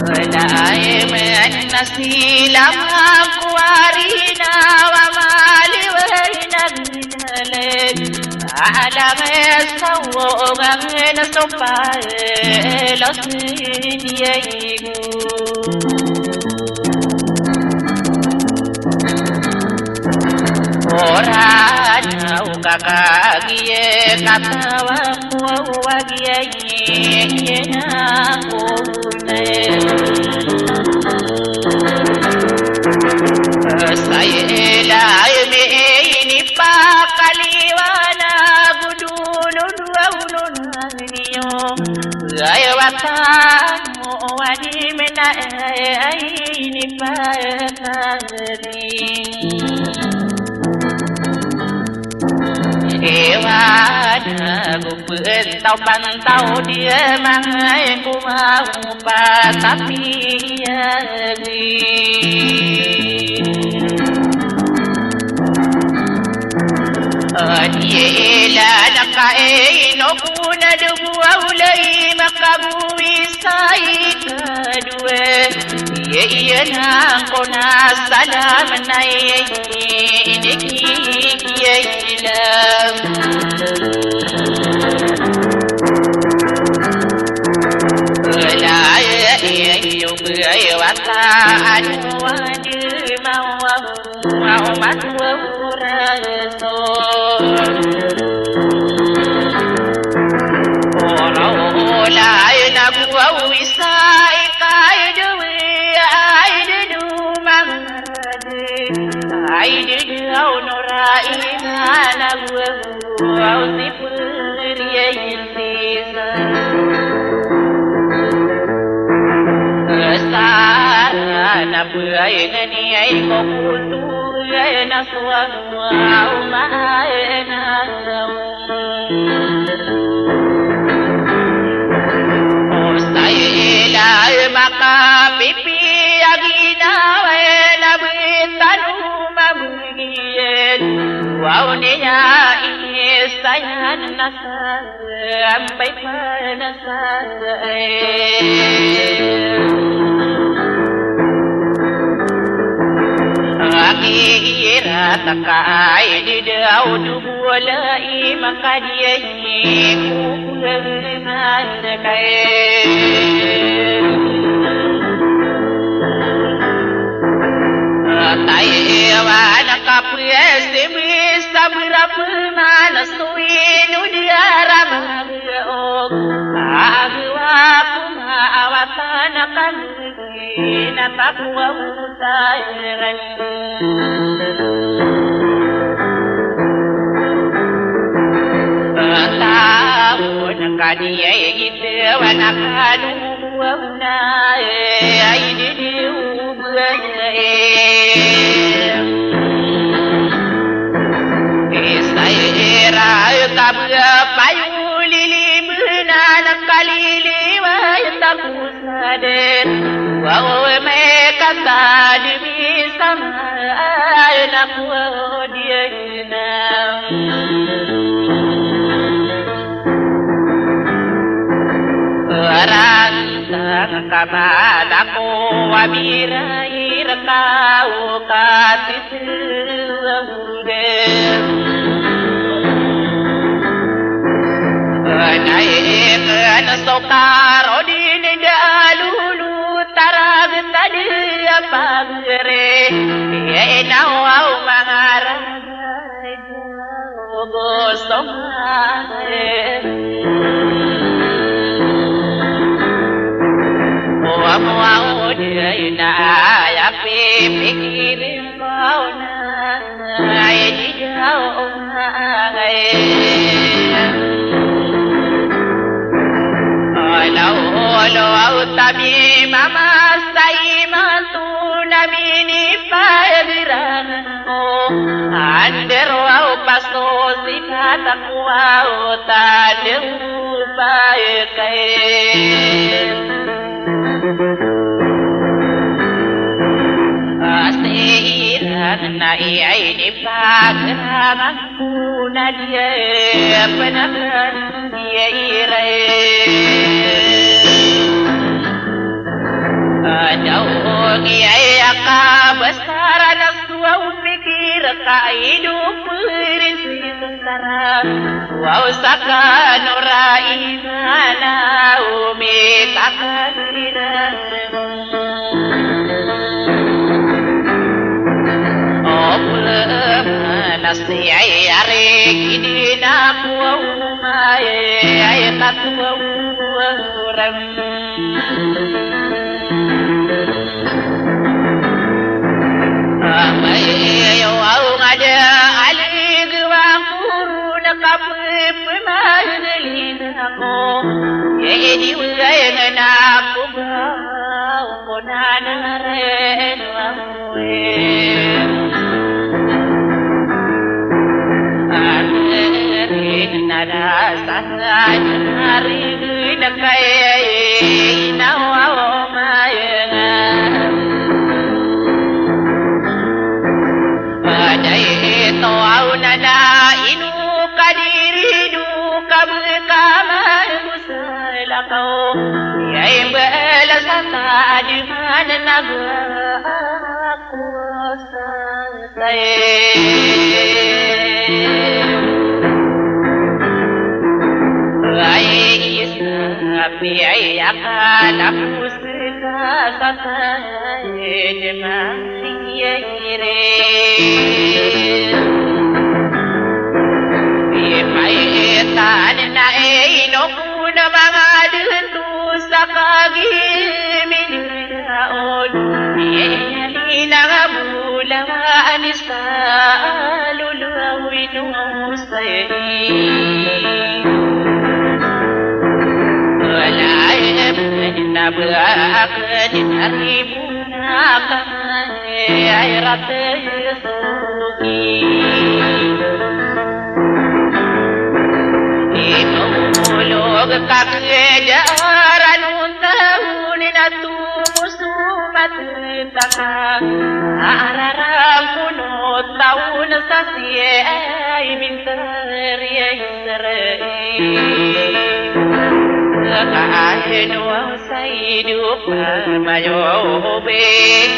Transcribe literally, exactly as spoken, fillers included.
Wala ay man na sila mangkowari na wa maliway na ginalay. Ala mesa wo gangen so palos diyay. Oran o kakagiya katawan ko wagiya ina ko ne. Saya la mi ini pakaliwana gudulun wa ulun niyo. Ay watan mo wadi mena ay ini pakali. Ewan ago pentaw-pantaw di mangay ko mapatapiya. Adi ila na kaino ko na dugo a ulay makabowis a ikadowa. Iya, iya na ko na salam na iya, ini kikiya ilam. Wala iya, iya, iyo, iya, wata, adi, wadi, mawa. Wa umat wa uraso. Ora ola ina gwa wisa ika idwi aiddu mamarade. Aiddu aw nora ina na gwa wa usipuri aiddu. Sara na bwai ngani ay ko kultu ay na suwa uma ay na. Ustay ila makapipi agina ay na bwitanu mabugiyan. Wa uniya ini sayan na sa. Ambay panasay. Aki irat ka ay di daw dugo wala i makadiyay ko kulangan kay. Tayo iwan ka pwes di bisa berapa mana suwi no di arama. Agiwa puma awatan a kami na takuwa utayiran. Tawo na kadi ay gitawa na kanu Wawna, eh, ay di di ubay, eh. Isa ira ka ba payo lili bena na kalili wa ita pusaden. Waw me ka ta di bisa ma ay na ko di ay na. Rantang ka ba da ko wa bira ira ka o ka ti Anay ikan so karo di ni da lulu tarag tadi a pagre. Iya inaw aw mangarag. Gusto nga, eh. O amo aw di na ya pipikirin ko na. Ay, di daw, ay. Alaw, alaw, tabi, mama, sa iman, tu, na, mini, pa, diran, o, ander, wa, o, paso, si, kata, ku, wa, o, tander, u, pa, e, ka, e. Asi, iran, na, i, ay, di, pa, keraman, ku, na, di, e, penakan, di, e, ira, e. Adaw, di, e, aka, basar, anak, Wa o pikir ka ido piri sii sa sara. Wa o saka nora inana o mikakasira. O pulama na siyay ari kidina ko wa o mayay ka ko wa o ram. Amay, aw, ngada, alig, wa, kuru, na, kapepemahagel, ina, ko. Edi, wa, ngana, ko, ba, ko, na, na, re, wa, we. Arig na da sa sa arig na kay na wa o mayenga. Paday to aw na da ino kadiri do kabeka man Salakaw, iyay mbala sa tadiman na gwa ako sa tayo. Ay, isa, piyay, akala ko sila sa tayo, di ba? Ipaitan na ino ko na manga dito sa kagimiraon. Iyali na nga bulawan sa lulawin o sayi. Wala na ba akan aribo Ay, rati sugi. Ino olog ka keda ranon taon na tumoso matitaka. Araram kono taon sa siyay bintari ay saray. Kaano Saido pamayo bekarin.